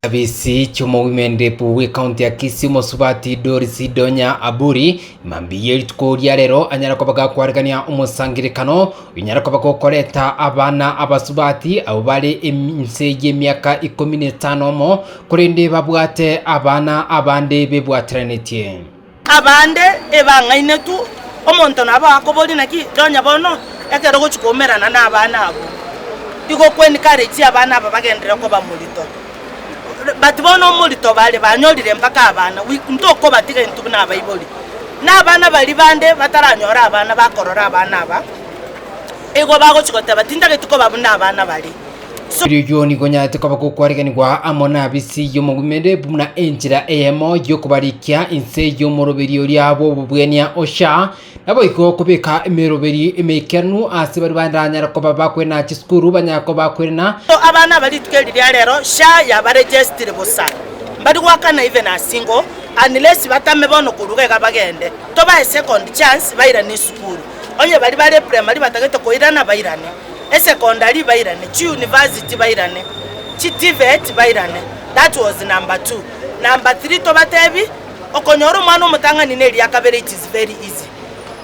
Abisi chi'omowimendep bw'ecounty ya Kisii omosubati Doris Donya Aburi mambia ye rituko ria rero anyare koba gakwaregania omosangerekano onyare koba gokoreta abana abasubati abwo bare inse y'emiaka ikomi na etano omo korende babwate abana abande bebwateranetie. Abande ebang'ainetwe, omonto nabo akoboria, Naki nonya bono ekero ogochia koumerana nabana abwo, igo okwe-encourage abana aba bagenderere koba morito? But bono omorito bare banyorire mpaka abana, we ntokobatiga intwe buna abaibori. Na abana baria bande bataranyora abana bakorora abana aba, igo bagochia goteba tintageti koba buna abana baria. Erio nigo onyarete koba gokwariganigwa amo nabisi y'omogwimende buna enchera eyemo y'okobarikia inse y'omoroberi oria bw'obobwenia o SHA, naboigo kobeka emeroberi emeikeranu ase baria baranyare koba bakwena chisukuru banyare koba bakwena. Abana aba rituko eri ria rero SHA yabaregestire bosa, mbari goakana even a single unless batame bono korwa iga bagende. Tobae second chance bairane esukuru. Onye baria bare primary batagete koirana bairane. Esekondari bairane, chiuniversity bairane, chi TVET bairane, that was number two. Number three tobatebi, okonyora omwana omotang'ani na eria kabere it is very easy.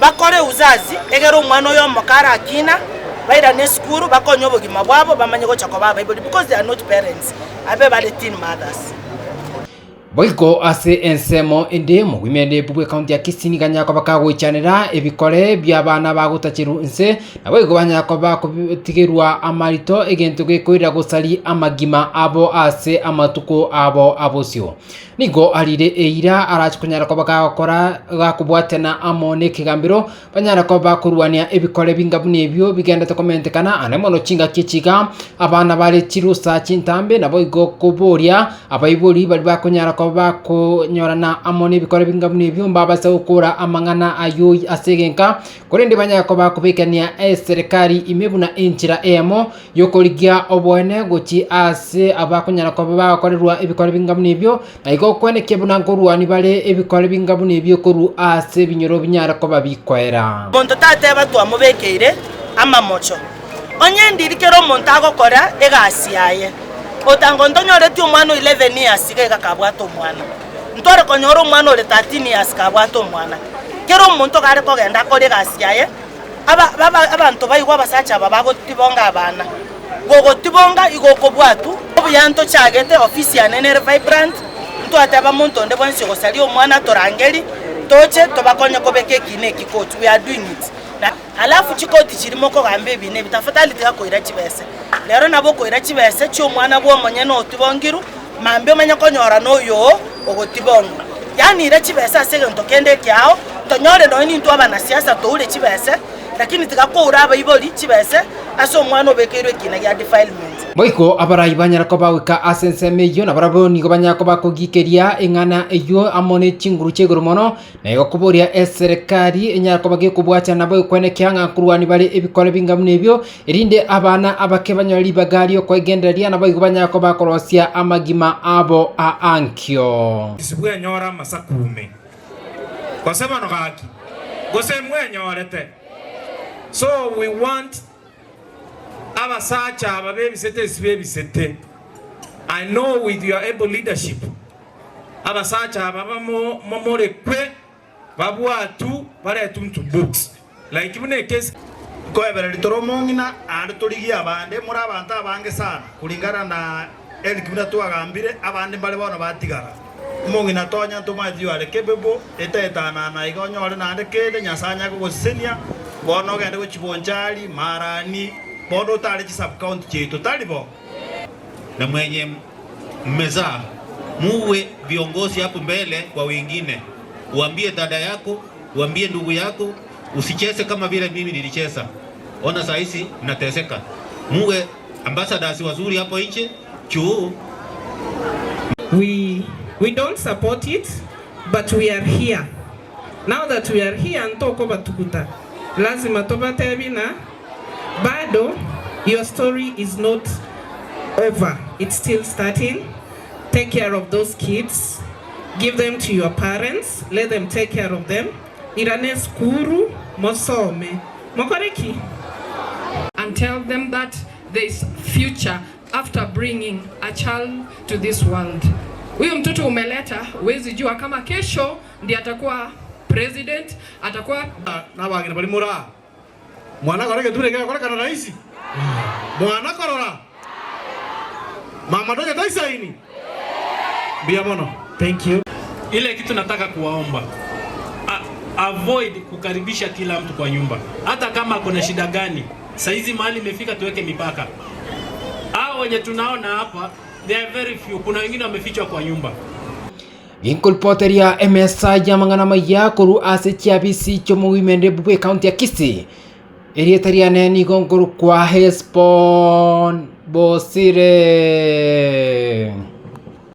Bakore uzazi egere omwana oyo omoke arakina, bairane esukuru bakonye obogima bwabo bamanye gocha koba abaibori because they are not parents, abe bare teen mothers. Boigo ase ensemo ende, omogwimende bw'ekaunti ya Kisii nigo anyare koba kagoichanera ebikore bi'abana bagotacherwa inse, naboigo banyare koba bakotigerwa amarito egento gekoirera gosaria amagima abo ase amatuko abo abosio. Nigo arire eira arache konyara koba gagokora gakobwatana amo nekegambero Banyare koba bakorwania ebikore binga buna ebio bigenderete komentekana, aande mono chingaki echi iga, abana bare chirusa chintambe, naboigo koboria abaibori baria bakonyara koba bakonyorana amo nebikore binga buna ebio mbabase gokora amang'ana ayio ase egenka, korende banyare koba bakobekania eserekari ime buna enchera eyemo yokorigia oboene gochia ase abakonyara koba bagokorerwa ebikore binga buna ebio. Na igo okwenekia buna nkorwania bare ebikore binga buna ebio korwa ase ebinyoro binyare koba bikoera. Monto tateba twamobekeire amamocho. Onye ndiri kera omonto agokora egasi yaye. Otango ntonyoreti omwana o 11 years iga iga kabwate omwana. Ntware konyora omwana ore 13 years kabwate omwana. Kera omonto gare kogenda akore egasi yaye, aba aba abanto baigwe abasacha aba bagotibonga abana. Gogotibonga igo okobwatwa. Obuya ntochagete ofisi yane nere vibrant, ntwateba monto onde bwensi ogosaria omwana atorangeri toche tobakonye kobeka ekina eki court, we are doing it. Na alafu chikoti chiria mokogamba ebi na ebi tafadhali tiga koira chibese. Rero nabo okoira chibese chia omwana bwa omonyene otibongirwe, mambia omanye konyora na oyoo ogotibongwa. Yaani ira chibese ase egento kende ekiao, tonyore nonye nintwe abanasiasa toure chibese, Lakini tiga koura abaibori chibese ase omwana obekeirwe ekiina gia defilement. Boigo abarai banyare koba goika ase ensemo eyio, na barabwo nigo banyare koba kogikeria eng'ana eyio amo ne chinguru chia igoro mono, na igo koboria eserekari enyare koba gekobwatana nabo ekwenekia ng'a nkorwania bare ebikore binga buna ebio, erinde abana abake banyore ribaga ri'okoegendereria, naboigo banyare koba korosia amagima abo a ankio. Tibwenyora amasakume. Gose bono gaki, gose mwenyorete. So we want abasacha aba bebisete esi bebisete. I know with your able leadership, abasacha aba bamomorekwe, babwatu, baretwe into books. Like buna ekesi. Nkoebereria tore omong'ina, aande torigie abande, more abanto abange sana, kuringana na Eric buna twagambire, abande mbare bono batigara. Omong'ina tonya ntomaeti you are capable, etaetanana iga onyore naende kende, Nyasae anyare kogosesenia, bono ogende gochia Bonchari, Marani, bono otare chi sub county chiaito, tari bo? Na mwenye mmezaa muwe viongozi hapo mbele kwa wengine, uambie dada yako Uambie ndugu yako usicheze kama vile mimi nilicheza. Ona saa hizi nateseka. Muwe ambassadors wazuri hapo nje juu We, we don't support it but we are here. Now that we are here ntokobatuguta lazima tobatebi na bado your story is not over it's still starting take care of those kids give them to your parents let them take care of them irane esukuru mosome mokore ki? And tell them that there is future. after bringing a child to this world. Huyo mtoto umeleta, huwezi jua kama kesho ndiye atakuwa president, atakuwa Nabagina bari moraa mwana kore egeture kegokorekana rahisi mwana korora mama tonya taisaini mbuya mono Thank you. Ile kitu nataka kuwaomba A, avoid kukaribisha kila mtu kwa nyumba, hata kama kuna shida gani. Saizi mahali imefika, tuweke mipaka. Hao wenye tunaona hapa they are very few. Kuna wengine wamefichwa kwa nyumba. Ginkoripoteria emesa y'amang'ana amaya korwa ase chiabisi chi'omogwimende bw'ecounty ya Kisii, erieta riane nigo nkorokwa Hesbon Bosire.